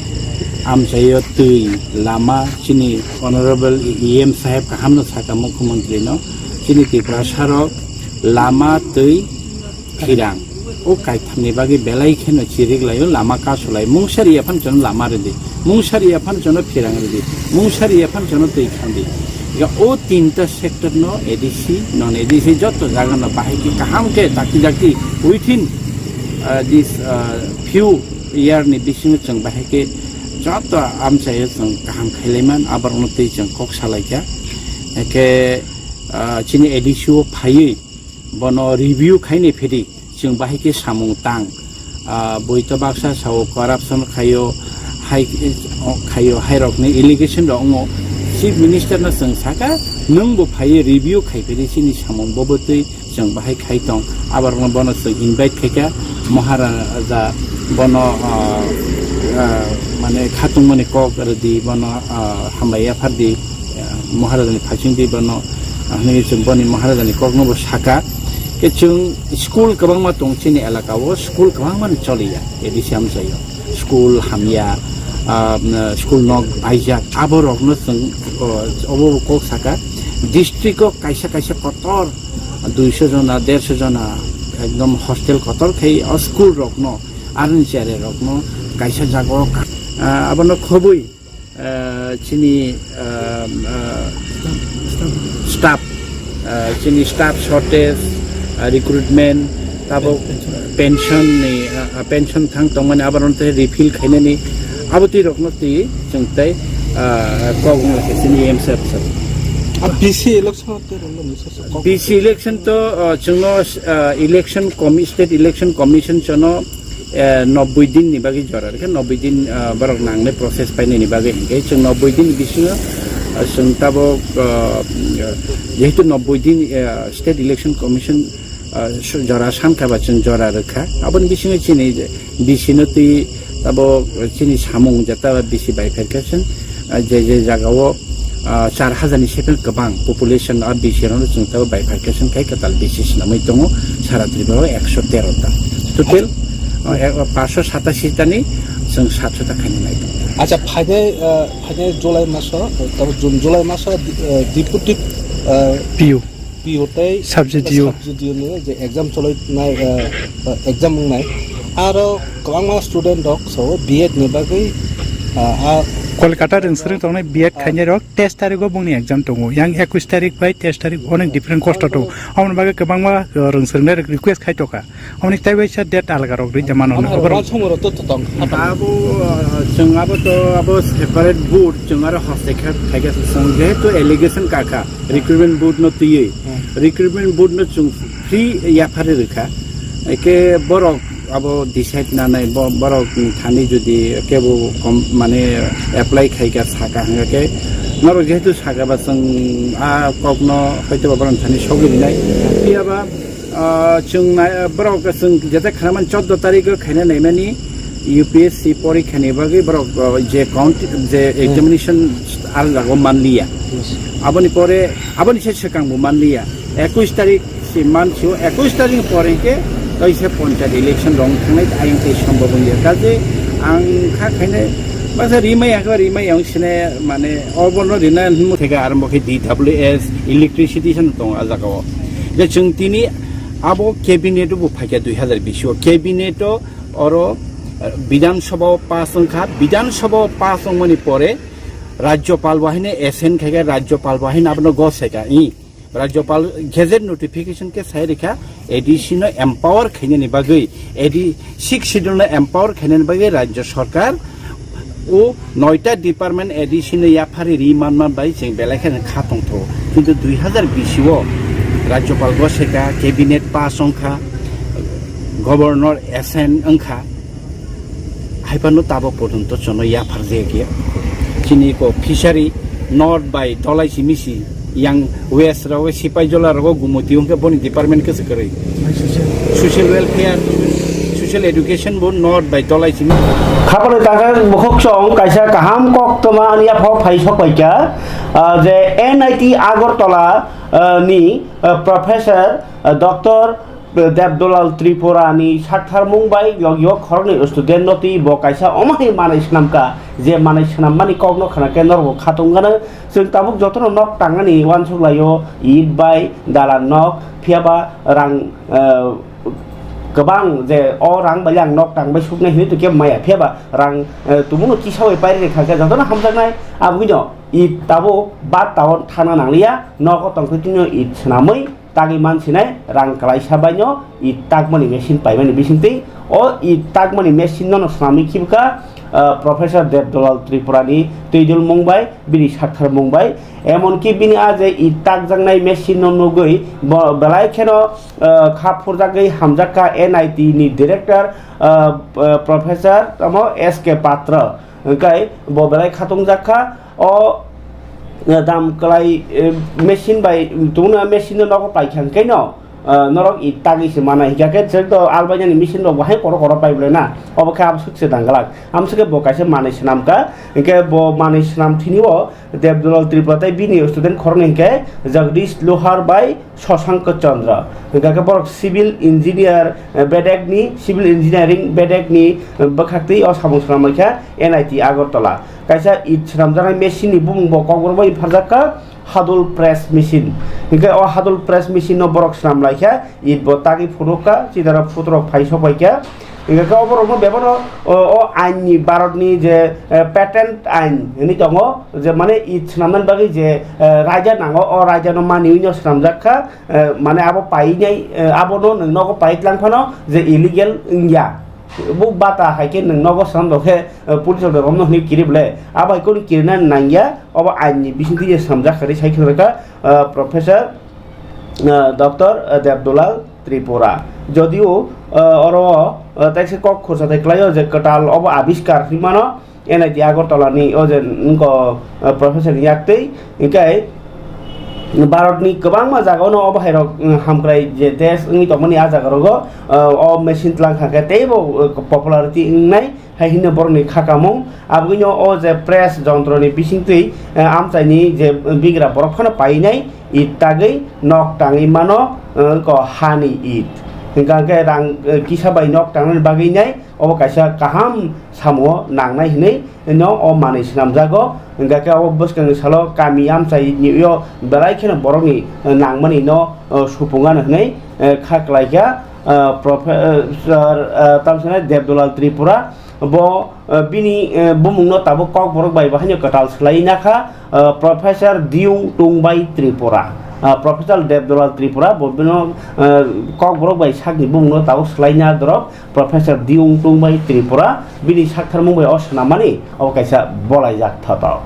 amchaio twi, lama, chini Honorable E M saheb kahamno saka mukhyamantri no, chini Tiprasa rok lama, twi, phirang. O kaithamni bagwi belai kheno chirik laio, lama kasu lai. Mungsari yaphano chwngno lama rwdi. Mungsari yaphano chwngno phirang rwdi. Mungsari yaphano chwngno twi khandi. Ega o tinta sector no A D C, non A D C joto jaga no bahai khe kaham khe dakti dakti within, uh, this, uh, few year ni bisingo chwng bahai khe joto amchaio chwng kaham khailaiman, aborokno twi chwng kok salaikha. Eke, uh, chini A D C o phaiwi bono review khaini phidi, chwng bahai khe samung tang. Ah, boi to baksa sao corruption khaio, hai, khaio, hai rokni allegation rok wngo. Chief Minister no chwng saka, nwng bo phaiwi review khai phidi chini samung bo bwtwi chwng bahai khai tong. Aborokno bono chwng invite khaikha, Maharaja bono, ah, Ah, mane khatungmani kok rwdi bono, ah, hambai yaphardi, ah, Maharajani phaisingdi bono, ah, hwnwi chwng boni Maharajani kokno bo saka. Khe chwng school kwbangma tong chini elaka o, school kwbangmani choliya A D C amchaio. School hamya, ah, school nok baijak, abo rokno chwng, oh, obo kok saka. District o kaisa kaisa kotor duiso jona, derso jona ekdom hostel kotor khai o school rokno, arni chare rokno kaisa jagao ka-, ah, abono khobwi, ah, chini, ah, ah, staff, ah, chini staff shortage, ah, recruitment, tabok pension ni, ah, ah, pension thang tongmani, abono tei refill khainani, abo twi rokno twi chwng tei, ah, kok wngkha chini M C F sir. Ah, B C election tei rwngmani sir, sir, kok B C election to, ah, chwngno, ah, election commi-, state election commission chwngno, eh, nobboi din ni bagwi jora rwkha, nobboi din, ah, borok nangnai process painani bagwi hinkhe chwng nobboi din bisingo, ah, chwng tabok, ah, jehetu nobboi din, ah, state election commission, ah, su-, jora sankha ba chwng jora rwkha, aboni bisingo chini je B C no twi tabok chini samung jeta B C bai phaikha chwng, ah, je je jagao, ah, char hajar ni sepel kwbang population o B C rokno chwng tabok bifurcation khai kwtal B C swnamwi tongo, sara Tripura o ekso tero ta. Total, ah, ek-, paanch sho satashi tani chwng satsho ta khainai nai tongo. Acha, phainai, ah, phainai July maso, ah, tabok June, July maso, ah, deputy, ah, P U. P O tei Sub D O. Sub D O ni je exam cholai nai, eh, eh, exam wngnai. Aro kwbangma student rok so B Ed ni bagwi, ah, ah, Kolkata rwngswrwng tongnai B Ed ah, khainai rok teis tarikh o bongni exam tongo. Yang ekwis tarikh bai teis tarikh onek different kosto tongo. Aboni bagwi kwbangma, eh, rwngswrwngnai rok request khai tongkha. Hwnwi tei waisa date alga rok rwi de mano. Amhai rok uansukmung rok to tong. Abo, uh, chwng abo to abo separate board, chwng aro hostel khe khaikha chwng jehetu allegation kakha recruitment board no twiwi. Hmm. Recruitment board no chwng free yaphari rwkha. Eke borok abo decide nanai bo-, borok thani jodi kebo kom-, mane apply khaikha saka hwnkhe norok jehetu saka ba chwng a kokno hoito ba borok thani sogwi rinai. Phiya ba Ah, chwng nai-, borok chwng jete khnaimani choddo tarikh o khaina naimani U P S C porikha ni bagwi borok, ah, je count, je examination alga o manliya. Yes. Aboni pore, aboni se swkang bo manliya. Ekwis tarikh si mansio, ekwis tarikh ni pore ke kaisa panchayat election rong thangnai ayang tei sombhob wngya. Kaje ang kha khainai baksa rimai hakhe rimai ang sine mane obono rina hinmo theke arombo khe D W S, electricity san tong a jaga o. Je chwng tini abo cabinet bo phaikha dui hazar bish o. Cabinet o oro, eh, Bidhan Sabha o pass wngkha. Bidhan Sabha o pass wngmani pore Rajyapal bo haino assent khaikha, Rajyapal bo haino abono gos khaikha. I Rajyapal gazette notification khe sai rikha A D C no empower khainani bagwi, A D, sixth schedule no empower khainani bagwi Rajya Sarkar o noita department A D C no yaphari ri manma bai chwng belai kheno kha tongthogo. Kintu dui hazar bish o Rajyapal goseka, cabinet pass wngkha, governor assent wngkha, haiphano tabo pojonto chwngno yaphar jaya khe. Chini ko fishery north bai dolai simi si yang west rogo sipai jola rogo gumoti wngkhe boni department khe se kwrwi. Social welfare, social education bo north bai tolai simi. Khapani tangkha bukhuk song kaisa kaham kok toma ani yaphao phai sok paikha, ah, je N I T Agartala, ah, ni, ah, professor, ah, Doctor Debdulal Tripura ni saktharmung bai yog yog khoroknwi student no twi bo kaisa omo hai manai swnamkha, je manai swnammani kokno khna khe norok bo khatung gana. Chwng tabuk jotono nok tangani uansuk laio, it bai, dalan nok, phiya ba rang, eh, kwbang je o rang bai ang nok tang bai suknai hinwi tongkhe maya, phiya ba rang, eh, tubunu kisawi pairi rikha khe jotono hamjaknai, aboni it tabuk bat taon thana nangliya, nogo tongkhe tini it swnamwi tagwi mansinai rang kwlaisa baino it takmani machine paimani bisingtwi o it takmani machine no swnamwi khibwkha, ah, Professor Debdulal Tripura ni twidulmung bai bini saktharmung bai, emonki bini a je it takjaknai machine no nugwi bo belai kheno, ah, kha phurjagwi hamjakha N I T ni director, ah, ah, Professor tamo S K Patra, hwnkhe bo belai khatungjakha. O, eh, dam kwlai, eh, machine bai, tungna machine no nogo paikha hwnkhe no, Ah, norok it tagwi se mana, hinkha khe chwng to albainani machine rok bo hai koro koro pai bwle na, obo khe abswk se nang glak. Amswk khe bo kaisa manwi swnam kha, hinkhe bo manwi swnam thini o Debdulal Tripura tei bini student khoroknwi hinkhe Jagdish Lohar bai Shashank Chandra. Hinkha khe borok civil engineer, eh, bedekni, civil engineering bedekni, eh, bwkhaktwi o samung swnam lai kha N I T Agartala. Kaisa it swnamjaknai machine ni bumung bo kokborok bai pharjak kha. Hadul press machine. Hinkhe o hadul press machine no borok swnam lai kha, it bo tagwi phunuk kha, chidara phutrok phai sok pai kha. Hinkhe khe oborok no bebano o, o ain ni, Bharat ni je, eh, patent ain hinwi tongo, je mane it swnamnani bagwi je, eh, raida nango, o raida no maniwi no swnamjak kha, eh, mane abo painai, eh, abo no nwng nogo pai tlang phano je illegal wngya. Bo bata hai khe nwng nogo swnam rok khe, eh, police rok romno hwnwi kiri bwle. Abo hai khe kirina nangya, obo ain ni bisingtwi je swnamjak hinwi sai khe rwkha, eh, Professor, eh, Doctor Debdulal Tripura. Jodio, eh, oro, eh, tekse kok khursa tei kwlaio je kwtal obo abiskar hinwi mano, N I T Agartala ni o je wngkha, eh, Professor ni yak twi, hinkhe Bharat ni kwbangma jaga o no obo hai rok, eh, hamkrai je desh wngwi tongmani, a jaga rogo, eh, o machine tlang kha khe teibo, eh, popularity wngnai hai hinwi borok ni kha kamung. Aboni o je press jontro ni bisingtwi, eh, amchai ni je bigra borok phano painai it tagwi nok tangwi mano, eh, wngkha hani it. Hinkha khe rang, eh, kisa bai nok tangnani bagwi nai obo kaisa kaham samo nangnai hinwi no o manwi swnamjago. Hinkha khe obo bwskangni salo kami amchai ni o belai kheno borokni nangmani no, o, supung ano hinwi, eh, kha kwlai kha, eh, Professor, eh, tamsana Debdulal Tripura. Bo, eh, bini, eh, bumung no tabuk kokborok bai bo haino kwtal swlai na kha, eh, Professor Diung Tungbai Tripura. Ah, Professor Debdulal Tripura bo bino, eh, kokborok bai sakni bumung no tabuk swlai na dorok. Professor Diung Tungbai Tripura bini saktharmung bai o swnamani obo kaisa bolaijak thoto.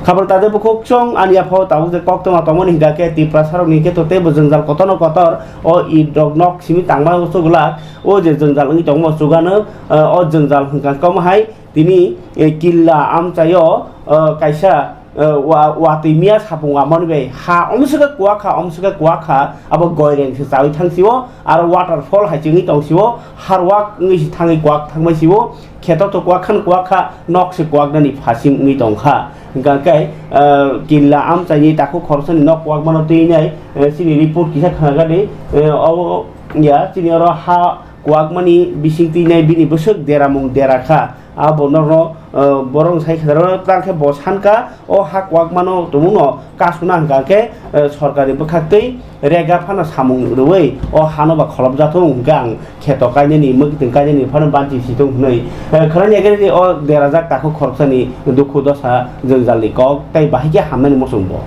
Khapang tade bukhuk chwng ani yaphao tabuk je koktwma tongmani hinkha khe Tiprasarokni khe to teibo jwngjal kotorno kotor o it rok nok simi tangma o chuglak, o je jwngjal wngwi tongma o chugano, eh, o jwngjal hinkha khe omo hai tini, eh, killa amchaio, eh, kaisa eh, wa-, watwi miya sapung wamani bai ha omswkhe kuwak kha, omswkhe kuwak kha, abo goireng se chawi thang sio, aro waterfall hai chwngwi tong sio, harwak wngwi se thangwi kuwak thangbai sio, kheto to kuwak khan kuwak kha, nok se kuwak nani phasing wngwi tong kha. Hinkha khe, eh, killa amchaini takhuk khoroksani nok kuwak mano twi nai, eh, chini report kisa khna gani, eh, obo ya chini oro ha kuwak mani bising twi nai bini bwswk deramung dera kha. Abo norno, eh, borok sai khe tang khe bo san kha, o ha kwak mano tumung no kasuna hwnkha khe, eh, sorkar ni bwkhak twi rega phano samung rwui o hano ba kholopjathung hwnkhe ang kheto kainani mwkhwtwng kainani phano banchi si thung hwnwi, eh, khwnani agini o derajak takhuk khoroksani dukhu dosa jwngjal ni kok tei bahai khe hamnani muchung bo.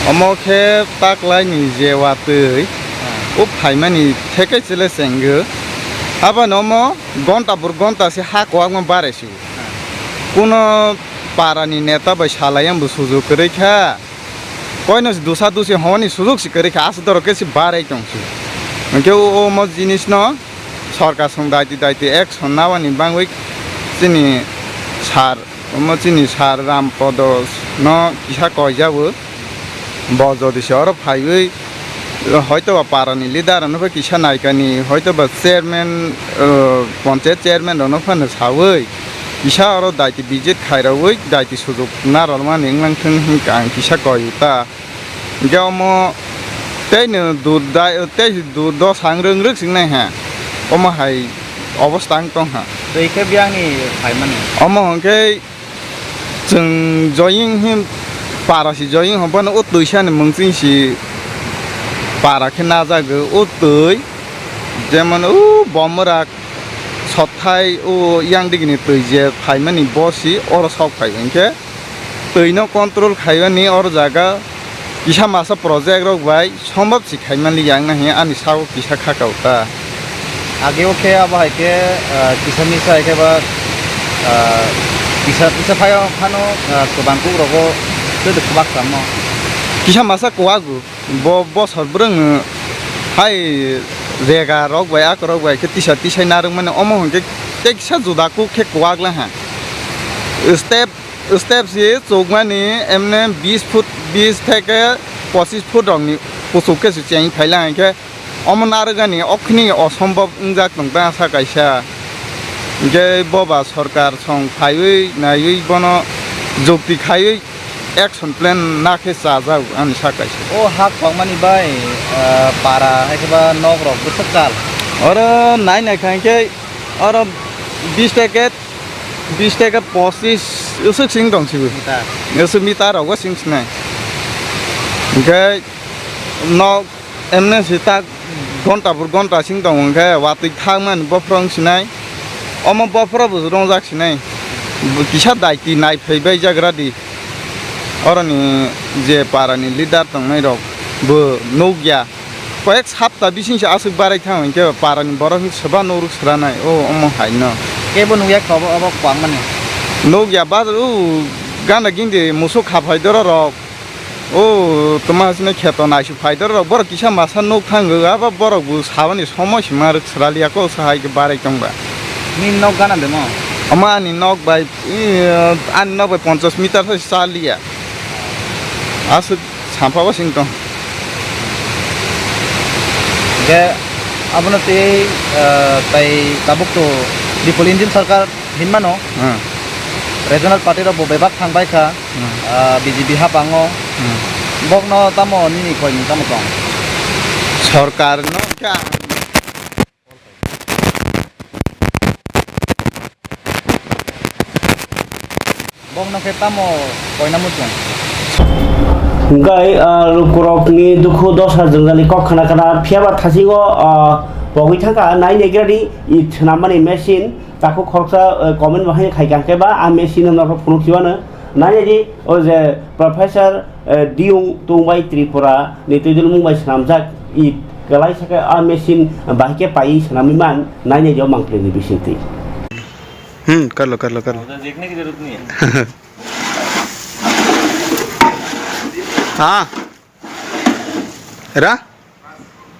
Omo khe taklai ni je watwi o phaimani theke chele chengwi aboni omo gonta bur gonta se ha kwbangma barai si. Kuno para ni neta bai salai ang bo sujug kwrwi kha. Koino se dusa dusi hwnwi sujug se kwrwi kha, aswk dorok khe se barai tong si. Hwnkhe o, omo jinis no sorkar song daiti daiti action nabani bangwi chini sir, omo chini sir Rampodo no kisa koijabo. Bo jodi se oro phaiwi, hoito ba para ni leader rok no kisa naikani, hoito ba chairman, eh, panchayat chairman rok no phano sawi, kisa oro daiti visit khairawi, daiti sujug narwkmani wnglang thung hwnka ang kisa koi ta. Hwnkhe omo tei no dudai, tei dudosang rwng rwk singnai ha, omo hai obostha wng tong ha. Twi khe biyang ni phaimani. Omo hwnkhe Chwng joying hin para si joying hwn phano o twisa ni mung ching si para khe najago o twi jemon o bomra sothai o yang digi ni twi je phaimani bo si oro sok phai hwnkhe twi no control khaimani oro jaga kisa masa project rok bai. Sombab si khaimani yang na hiya ani sao kisa kha kau ta. Age o khe abo hai khe, ah, kisa misa hai khe ba, ah, kisa, kisa phai phano, ah, kwbang kuk rogo twi kwbak samo. Kisa masa kuago bo bosor bwrwng hai rega rok bai ak rok bai khe tisa tisai narwk mani omo hwn khe tei kisa juda kuk khe kuak la ha. Step Step si chukmani emne bis foot, bis theke pochis foot rokni Kuchuk khe se cheng phaila hinkhe omo narwkani okhini osombhob wngjak tong ta sa kaisa. Hinkhe boba sorkar song phaiwi naiwi bono jukti khaiwi action plan nakhe chajak ani sa kaisa. O ha kokmani bai, ah, para hai khe ba nok rok bwswk kal? Oro nai nai kha hinkhe oro bis teke, bis teke pochis usuk sing tong sibu. Meter. Usuk meter rogo sing sinai. Hinkhe nok emne si tak gonta pur gonta sing tong hinkhe watwi thangmani bophro wng sinai. Omo bophro bo rongjak sinai. Bo kisa daiti nai phaibai jagra di. Oroni je parani leader tongnai rok bo nukya. Koyek sapta bising se aswk barai thang hinkhe parani borok ni swba norok swranai o omo hai no. Kebo nukya khe obo, obo kwang mani. Nukya ba o gana gindi musuk kha phai doro rok. O toma hasine kheto naisuk phai doro rok borok kisa masa nuk thango aba borok bo sabani somoi se ma rwk swraliya ko sa hai khe barai tongba. Ni nok gana de mo? Omo ani nok bai, ani nok bai ponchas meter se chaliya. Aswk sampha bo sing tong. Hingke abono tei, ah, tai tabuk to Triple Engine sarkar hinmano. Hmm. Regional party rok bo bebak thang bai kha, Hmm. ah, B J P hapango. Hmm. Bokno tamo nini koi ni tamo tong? Sorkar no kha. Bokno khe tamo koina muchung? Hwnkhe, ah, lukurokni dukhu dosa jwngjali kok khna khna phiyaba thasingo, ah, pogwi thangkha nai naigrani it swnamani machine takhuk khoroksa, ah, comment bo hai khaikha hwnkhe ba a machine no norok phunuk khiwano nai naidi o je Professor, eh, Diyung Tungbai Tripura ni twijlmung bai swnamjak it kwlai sakhe a machine bahai khe paiwi swnamwi man nai naidi o mangpili ni bisingtwi. Hmm, karlo, karlo, karlo. देखने की जरूरत नहीं है। हाँ। रा?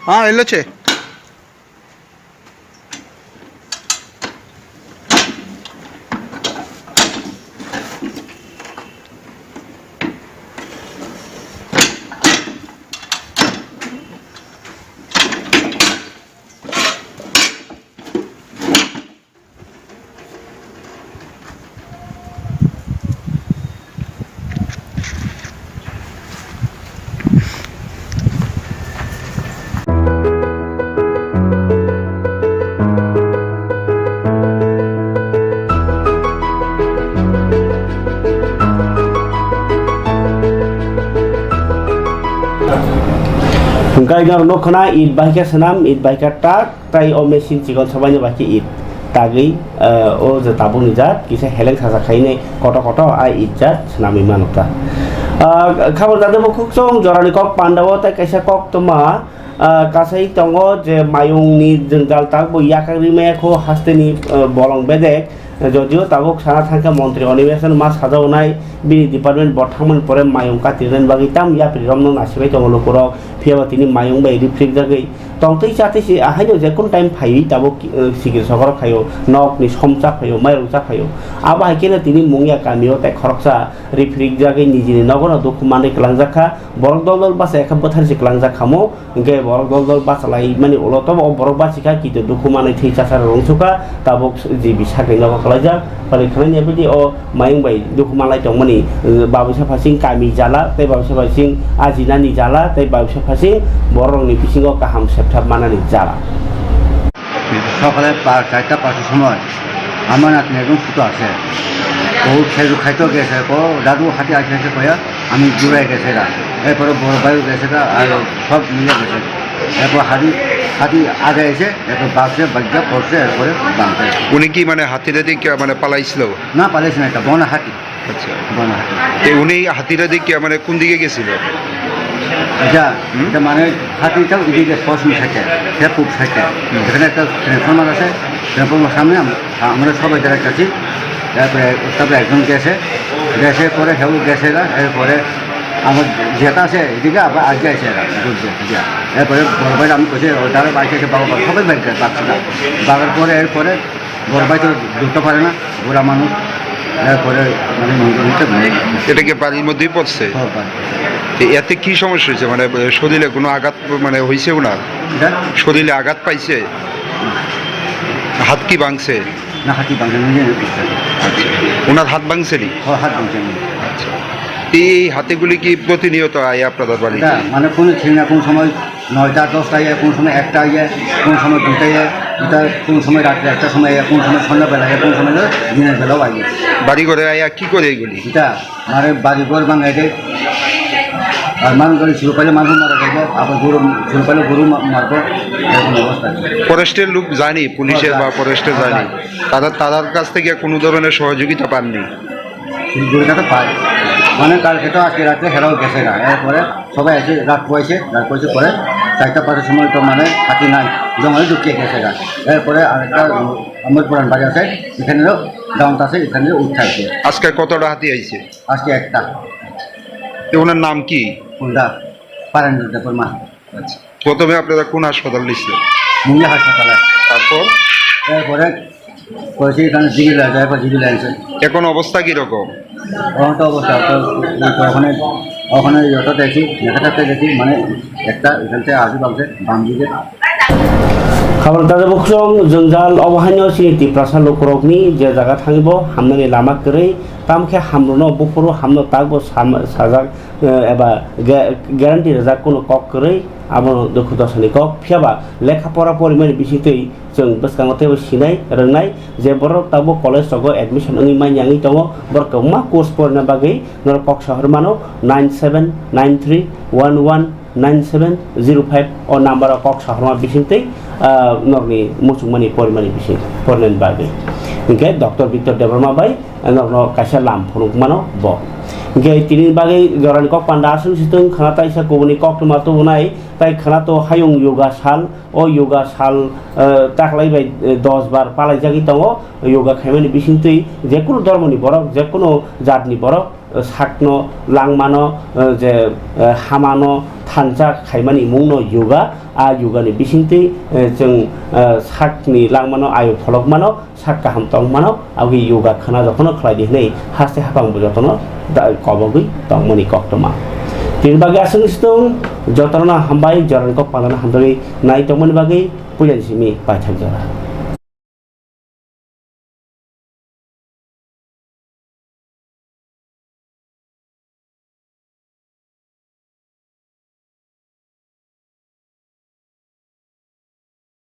हाँ, एलो छे। Hwnkhe norok nukho na, it bahai khe swnam, it bahai khe tak. Tai o machine chikon sabaino bai khe it tagwi, eh, o je tabukni jat kisa heleng sajak khainai koto koto a it jat swnamwi mano ta. Ah, khabor jate bo khuk chong jorani kok pandao tai kaisa kok toma, ah, kasai tongo je mayungni jwngjal tak bo yakagri maya kho hasteni, eh, bolong bedek. Jodio tabuk sana thangkha montri Animesh ma sajaonai bini department bo thangmani pore mayung katirnani bagwi tam yapri romno naisingwi tongo lukurok, phiyaba tini mayung bai riphrikjagwi. Tongtwi chatwi se ahaino jekunu time phaiwi tabuk, eh, sikir sokoro phaio, nokni somcha phaio, mairung cha phaio. Abo hai kheno tini mungya kamio tei khoroksa riphrikjagwi nijini nogono dukhu manwi kwlangjak kha. Borok dol dol bachai kha bwthar se kwlangjak khamo, hwnkhe borok dol dol bachalai mani ulo tobo o borok bachikha kito dukhu manwi thwi chasaro rwngsukha tabuk G B sakni nogo kwlaijak. Pari khwnani abidi o mayung bai dukhu manlai tongmani, eh, babisa phasing kami jala, tei babisa phasing ajinani jala, tei babisa phasing bororokni bisingo kaham septhap manani jala. সকালে পা-, চারটা পাঁচটার সময় আমার নাতনি একদম ছোটো আছে, ও খেজুর খাইতে গেছে, ও দাদু হাতে আসে আসে কয়া আমি দূরে গেছে গা, এরপরে বড় ভাইও গেছে গা, আর সব মিলে গেছে। এরপর হাতি, হাতি আগে এসে এরপর বাসে বাচ্চা পড়ছে, এরপরে বাঁধছে। উনি কি মানে হাতিটা দিয়ে কি মানে পালাইছিল? না, পালাইছে না, একটা বন হাতি। আচ্ছা। বন হাতি। তো উনি হাতিটা দিয়ে কি মানে কোন দিকে গেছিল? এটা, হুম? এটা মানে হাতিটা ওইদিকে পশ্চিম সাইডে, এটা পূব সাইডে। হুম। এখানে একটা ট্রান্সফরমার আছে, ট্রান্সফরমার সামনে আম-, আমরা সবাই যারা গেছি, তারপরে, তারপরে একজন গেছে, গেছে পরে হেউ গেছে গা, এরপরে আমার যেটা আছে এদিকে আবার আগে আছে এরা, বুঝছে, বুঝছে। এরপরে বড় ভাই আমি কইছি, "ও দাঁড়া, বাইকে এসে বাবা, বাবা", সবাই বাইকে বাঁচছে না। বাগার পরে, এরপরে বড় ভাই তো ধরতে পারে না, বুড়া মানুষ। এরপরে মানে মন্ত্র নিতে ভুলে গেছে। এটা কি বাড়ির মধ্যেই পড়ছে? হ্যাঁ, বাড়ি। তো এতে কি সমস্যা হয়েছে? মানে, শরীরে কোনো আঘাত, মানে, হয়েছে ওনার? এটা? শরীরে আঘাত পাইছে? হাত কি ভাঙছে? না, হাত কি ভাঙছে? নিজে নিজে করছে। আচ্ছা। ওনার হাত ভাঙছে নি? হ্যাঁ, হাত ভাঙছে নি। আচ্ছা। এই হাতিগুলি কি প্রতিনিয়ত আয় আপনাদের বাড়িতে? এটা মানে কোনো ঠিক না, কোন সময় নয়টা, দশটায়, কোন সময় একটায়, কোন সময় দুটায়, দুটা, কোন সময় রাত্রে একটার সময়, কোন সময় সন্ধ্যাবেলায়, কোন সময় দিনের বেলাও আয়। বাড়ি ঘরে আয়া কি করে এগুলি? এটা মানে বাড়ি ঘর ভাঙাই দেয়। আর মানুষ যদি শুরু করলে মানুষ মারা যাবে, আবার গরু শুরু করলে গরু মা-, মারবো, এরকম অবস্থা। ফরেস্টের লোক যায়নি, পুলিশের বা ফরেস্টে যায়নি? তারা, তাদের কাছ থেকে কোনো ধরনের সহযোগিতা পাননি? দুর্গাটা পায়। মানে কালকে তো আজকে রাত্রে হেরাও গেছে গা। এরপরে সবাই এসে রাত পয়সে, রাত পয়সে পরে চারটা পাঁচটার সময় তো মানে হাতি নাই, জঙ্গলে ঢুকিয়ে গেছে গা। এরপরে আরেকটা আমার পুরান বাড়ি আছে, এখানেও ডাউন আছে, এখানেও উঠতে আছে। আজকে কতটা হাতি আইছে? আজকে একটা। তো ওনার নাম কি? কোনটা? পারেন দেবর মা। আচ্ছা। প্রথমে আপনারা কোন হাসপাতাল নিচ্ছিলেন? মুঙ্গি হাসপাতালে। তারপর? এরপরে কয়েছে এখানে জিবি লাগে, এরপর জিবি লাগছে। এখন অবস্থা কিরকম? এখন তো অবস্থা, তো ওই তো ওখানে, ওখানে ইয়েটা দেখি, দেখা থাকতে দেখি, মানে একটা এখান থেকে আসি বলছে, বাম দিকে। Khabar taja bukhung jwngjal obo haino chini Tiprasa lukurokni je jaga thangwi bo hamnani lama kwrwi, tamo khe hamrwno buphuru hamno takbo sam-, sajak, eh, eba ge-, guarantee rwjak kuno kok kwrwi. Abono dukhu dosani kok, phiyaba lekha pora porimani bisingtwi chwng bwskango teibo sinai rwngnai je borok tabuk college rogo admission wngwi manya wngwi tongo, borok kwbangma course porina bagwi norok kok sohor mano nine seven nine three one one nine seven zero five o number o kok sohorma bisingtwi, ah, norokni muchungmani porimani bising porinani bagwi. Hinkhe Doctor Victor Debbarma bai norokno kaisa lam phunukmano bo. Hinkhe tini bagwi jorani kok panda aswk sitwng khwna taisa kubuni koktwma tubunai tai khwna to hayung yoga sal, o yoga sal, eh, taklai bai, eh, dos bar palaijagwi tongo. Yoga khaimani bisingtwi jekunu dhormoni borok, jekunu jatni borok, eh, sakno langmano, eh, je, eh, hamano thansa khaimani mungno yoga. A yogani bisingtwi, eh, chwng, eh, sakni langmano ayo pholokmano. Sak kaham tongmano, aboni yoga khwna jotono khlai di hwnwi haste haphang bo jotono da-, kobogwi tongmani koktwma. Tini bagwi aswk sitwng jotono hambai, jorani kok pandano hamjagwi nai tongmani bagwi puilani simi paithak jora.